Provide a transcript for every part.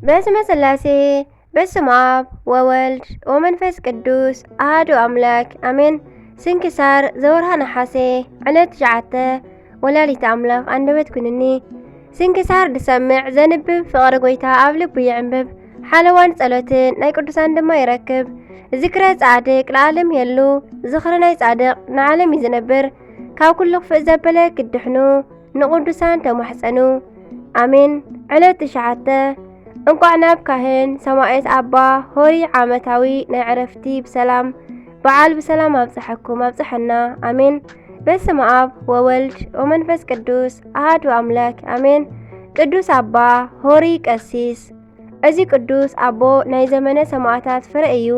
በስመ ስላሴ፣ በስመ ኣብ ወወልድ ወመንፈስ ቅዱስ ኣሃዱ ኣምላክ ኣሜን። ስንክሳር ዘወርሃ ነሓሴ ዕለት ትሽዓተ ወላዲተ ኣምላኽ ኣንደበት ኩንኒ። ስንክሳር ዝሰምዕ ዘንብብ ፍቕሪ ጎይታ ኣብ ልቡ ይዕንብብ። ሓለዋን ጸሎትን ናይ ቅዱሳን ድማ ይረክብ። ዝክረ ጻድቅ ለዓለም የሉ። ዝኽሪ ናይ ጻድቅ ንዓለም እዩ ዝነብር። ካብ ኩሉ ክፍእ ዘበለ ክድሕኑ ንቅዱሳን ተማሕጸኑ። ኣሜን። ዕለት ትሽዓተ። እንቋዕ ናብ ካህን ሰማዕት ኣባ ሆሪ ዓመታዊ ናይ ዕረፍቲ ብሰላም በዓል ብሰላም ኣብጽሐኩም ኣብጽሐና። ኣሜን። በስመ ኣብ ወወልድ ወመንፈስ ቅዱስ ኣሃዱ ኣምላክ ኣሜን። ቅዱስ ኣባ ሆሪ ቀሲስ። እዚ ቅዱስ ኣቦ ናይ ዘመነ ሰማዕታት ፍረ እዩ።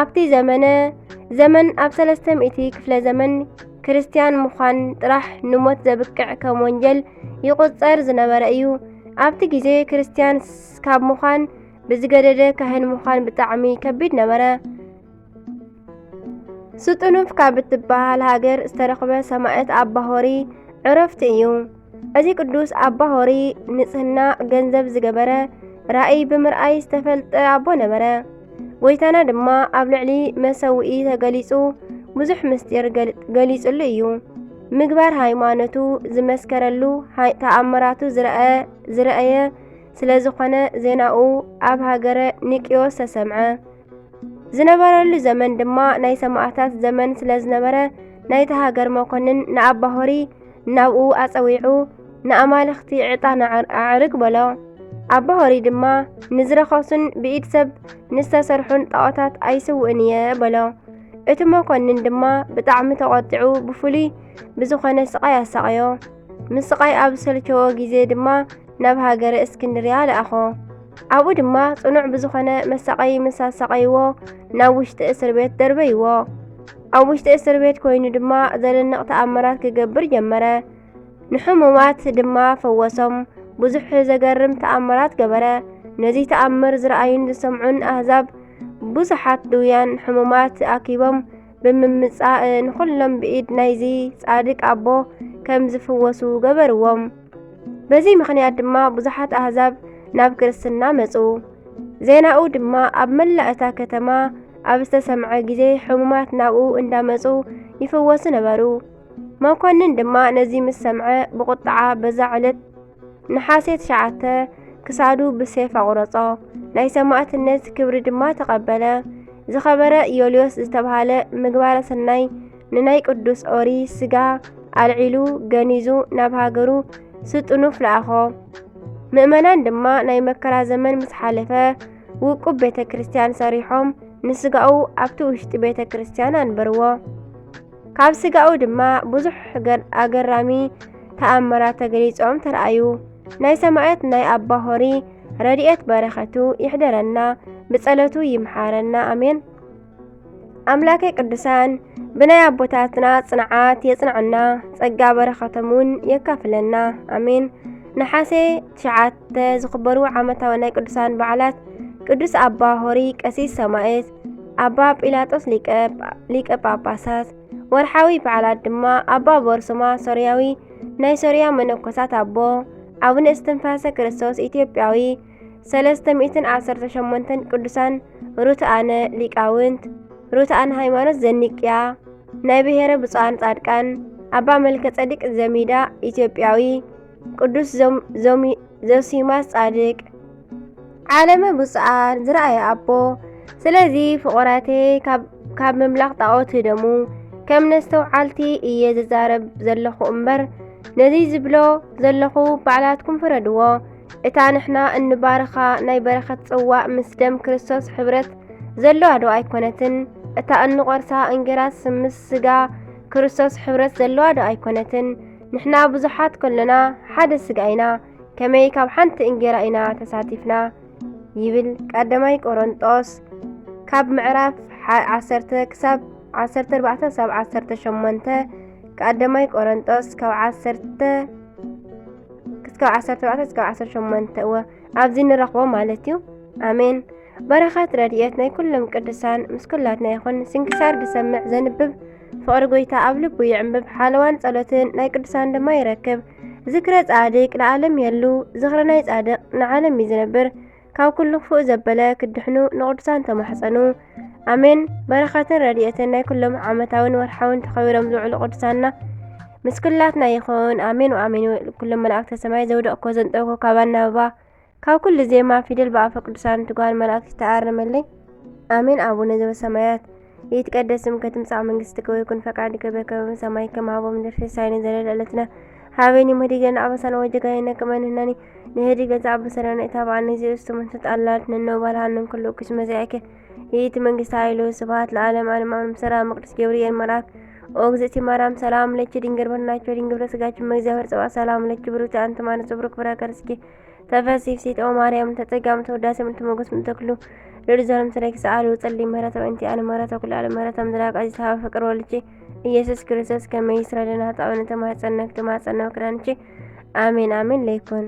ኣብቲ ዘመነ ዘመን ኣብ ሰለስተ ሚእቲ ክፍለ ዘመን ክርስትያን ምዃን ጥራሕ ንሞት ዘብቅዕ ከም ወንጀል ይቑጸር ዝነበረ እዩ። ኣብቲ ግዜ ክርስትያን ስ-፣ ካብ ምዃን ብዝገደደ ካህን ምዃን ብጣዕሚ ከቢድ ነበረ። ስጡኑፍ ካብ እትበሃል ሃገር ዝተረኽበ ሰማዕት ኣባ ሆሪ ዕረፍቲ እዩ። እዚ ቅዱስ ኣባ ሆሪ ንጽህና ገንዘብ ዝገበረ ራእይ ብምርኣይ ዝተፈልጠ ኣቦ ነበረ። ጎይታና ድማ ኣብ ልዕሊ መሰውኢ ተገሊጹ ብዙሕ ምስጢር ገል-፣ ገሊጹሉ እዩ። ምግባር ሃይማኖቱ ዝመስከረሉ ሃይ-፣ ተኣምራቱ ዝረአ-፣ ዝረኣየ ስለ ዝኾነ ዜናኡ ኣብ ሃገረ ኒቅዮስ ተሰምዐ። ዝነበረሉ ዘመን ድማ ናይ ሰማእታት ዘመን ስለ ዝነበረ ናይታ ሃገር መኮንን ንኣባ ሆሪ ናብኡ ኣጸዊዑ ንኣማልኽቲ ዕጣን ኣዕር-፣ ኣዕርግ በሎ። ኣባ ሆሪ ድማ ንዝረኸሱን ብኢድ ሰብ ንዝተሰርሑን ጣዖታት ኣይስውእን እየ በሎ። እቲ መኮንን ድማ ብጣዕሚ ተቖጢዑ ብፍሉይ ብዝኾነ ስቓይ ኣሳቐዮ። ምስቓይ ኣብ ዝሰልቸዎ ግዜ ድማ ናብ ሃገረ እስክንድርያ ለኣኾ። ኣብኡ ድማ ጽኑዕ ብዝኾነ መሳቐዪ ምስ ኣሳቐይዎ ናብ ውሽጢ እስር ቤት ደርበይዎ። ኣብ ውሽጢ እስር ቤት ኮይኑ ድማ ዘደንቕ ተኣምራት ክገብር ጀመረ። ንሕሙማት ድማ ፈወሶም። ብዙሕ ዘገርም ተኣምራት ገበረ። ነዚ ተኣምር ዝረኣዩን ዝሰምዑን ኣህዛብ ብዙሓት ድውያን ሕሙማት ኣኪቦም ብምምጻእ ንኹሎም ብኢድ ናይዚ ጻድቅ ኣቦ ከም ዝፍወሱ ገበርዎም። በዚ ምኽንያት ድማ ብዙሓት ኣህዛብ ናብ ክርስትና መጹ። ዜናኡ ድማ ኣብ መላእ እታ ከተማ ኣብ ዝተሰምዐ ግዜ ሕሙማት ናብኡ እንዳመጹ ይፍወሱ ነበሩ። መኮንን ድማ ነዚ ምስ ሰምዐ ብቑጥዓ በዛ ዕለት ነሓሴ ትሽዓተ ክሳዱ ብሴፍ ኣቑረጾ። ናይ ሰማእትነት ክብሪ ድማ ተቐበለ። ዝኸበረ ዮልዮስ ዝተባህለ ምግባረ ሰናይ ንናይ ቅዱስ ኦሪ ስጋ ኣልዒሉ ገኒዙ ናብ ሃገሩ ስጡኑፍ ለኣኾ። ምእመናን ድማ ናይ መከራ ዘመን ምስ ሓለፈ ውቁብ ቤተ ክርስቲያን ሰሪሖም ንስጋኡ ኣብቲ ውሽጢ ቤተ ክርስቲያን ኣንበርዎ። ካብ ስጋኡ ድማ ብዙሕ ገር-፣ ኣገራሚ ተኣምራት ተገሊጾም ተረኣዩ። ናይ ሰማዕት ናይ ኣባ ሆሪ ረድኤት በረኸቱ ይሕደረና፣ ብጸሎቱ ይምሓረና። ኣሜን። ኣምላከ ቅዱሳን ብናይ ኣቦታትና ጽንዓት የጽንዓና፣ ጸጋ በረኸቶም እውን የካፍለና። ኣሜን። ነሓሴ ትሽዓተ ዝኽበሩ ዓመታዊ ናይ ቅዱሳን በዓላት ቅዱስ ኣባ ሆሪ ቀሲስ ሰማዕት፣ ኣባ ጲላጦስ ሊቀ፣ ሊቀ ጳጳሳት፣ ወርሓዊ በዓላት ድማ ኣባ በርሱማ ሶርያዊ ናይ ሶርያ መነኮሳት ኣቦ፣ ኣቡነ እስትንፋሰ ክርስቶስ ኢትዮጵያዊ፣ ሰለስተ ሚእትን ዓሰርተ ሸሞንተን ቅዱሳን ርቱዓነ ሊቃውንት፣ ርቱዓን ሃይማኖት ዘኒቅያ፣ ናይ ብሔረ ብፁዓን ጻድቃን፣ ኣባ መልከ ጸዲቅ ዘሚዳ ኢትዮጵያዊ፣ ቅዱስ ዞም-፣ ዞሚ-፣ ዞሲማስ ጻድቅ፣ ዓለመ ብፁዓን ዝረኣየ ኣቦ። ስለዚ ፍቑራተይ ካብ፣ ካብ ምምላኽ ጣዖት ህደሙ። ከም ነስተውዓልቲ እየ ዝዛረብ ዘለኹ እምበር፣ ነዚ ዝብሎ ዘለኹ ባዕላትኩም ፍረድዎ። እታ ንሕና እንባርኻ ናይ በረኸት ጽዋእ ምስ ደም ክርስቶስ ሕብረት ዘለዋ ዶ ኣይኮነትን? እታ እንቖርሳ እንጌራስ ምስ ስጋ ክርስቶስ ሕብረት ዘለዋ ዶ ኣይኮነትን? ንሕና ብዙሓት ከሎና ሓደ ስጋ ኢና። ከመይ ካብ ሓንቲ እንጌራ ኢና ተሳቲፍና? ይብል ቀዳማይ ቆሮንጦስ ካብ ምዕራፍ ሓ-፣ ዓሰርተ ክሳብ ዓሰርተ ኣርባዕተ ክሳብ ዓሰርተ ሸሞንተ፣ ቀዳማይ ቆሮንጦስ ካብ ዓሰርተ ክሳብ ዓሰርተ ኣርባዕተ ክሳብ ዓሰርተ ሸሞንተ፣ እወ፣ ኣብዚ ንረኽቦ ማለት እዩ። ኣሜን። በረኸት ረድኤት ናይ ኩሎም ቅዱሳን ምስ ኩላትና ይኹን። ስንክሳር ዝሰምዕ ዘንብብ ፍቕሪ ጎይታ ኣብ ልቡ ይዕንብብ፣ ሓለዋን ጸሎትን ናይ ቅዱሳን ድማ ይረክብ። ዝክረ ጻድቅ ለዓለም የሉ፣ ዝኽሪ ናይ ጻድቅ ንዓለም እዩ ዝነብር። ካብ ኩሉ ክፉእ ዘበለ ክድሕኑ ንቅዱሳን ተማሕጸኑ። ኣሜን። በረኸትን ረድኤትን ናይ ኩሎም ዓመታውን ወርሓውን ተኸቢሮም ዝውዕሉ ቅዱሳንና ምስ ኩላትና ይኹን። ኣሜን ወኣሜን። ኩሎም መላእክተ ሰማይ ዘውደቕኮ ዘንጠብኮ ካብ ኣናብባ ካብ ኩሉ ዜማ ፊደል ብኣፈ ቅዱሳን ትጓል መላእክት ተኣረመለይ። ኣሜን። ኣቡነ ዘበሰማያት ይትቀደስ ስምከ ትምጻእ መንግስትከ ወይኩን ፈቃድከ በከመ በሰማይ ከማሁ በምድር። ሲሳየነ ዘለለ ዕለትነ ሀበኒ። ምህድግ ለነ አበሳነ ወጌጋየነ ከመ ንሕነኒ ንህድግ ለዘአበሰለነ። ኢታብአነ እግዚኦ ውስተ መንሱት አላ አድኅነነ ወባልሐነ እምኩሉ እኩይ። እስመ ዚአከ ይእቲ መንግስት ኃይል ወስብሐት ለዓለመ ዓለም። አሜን። ሰላም ቅዱስ ገብርኤል መልአክ ኦ እግዝእቲ ማርያም ሰላም ለኪ ድንግል በድናኪ ወድንግል በስጋኪ እመ እግዚአብሔር ጸባኦት ሰላም ለኪ ብሩክቲ አንቲ ማርያም ጽብሩክ ፍሬ ከርስኪ ተፈሲ ፍሲት ኦ ማርያም ተጸጋም ተወዳሴ ምንት ሞገስ ምንተክሉ ልዑል ዘለም ስለኪ ሰአሉ ጸሊ ምህረተ በእንቲ አለ ምህረተ ኩሉ አለ ምህረተ ምድራቅ አዚ ተሃበ ፍቅር ወልኪ ኢየሱስ ክርስቶስ ከመይ ይስረደና ጣውነ ተማጸነክ ተማጸነ ወክዳንኪ። አሜን አሜን። ለይኮን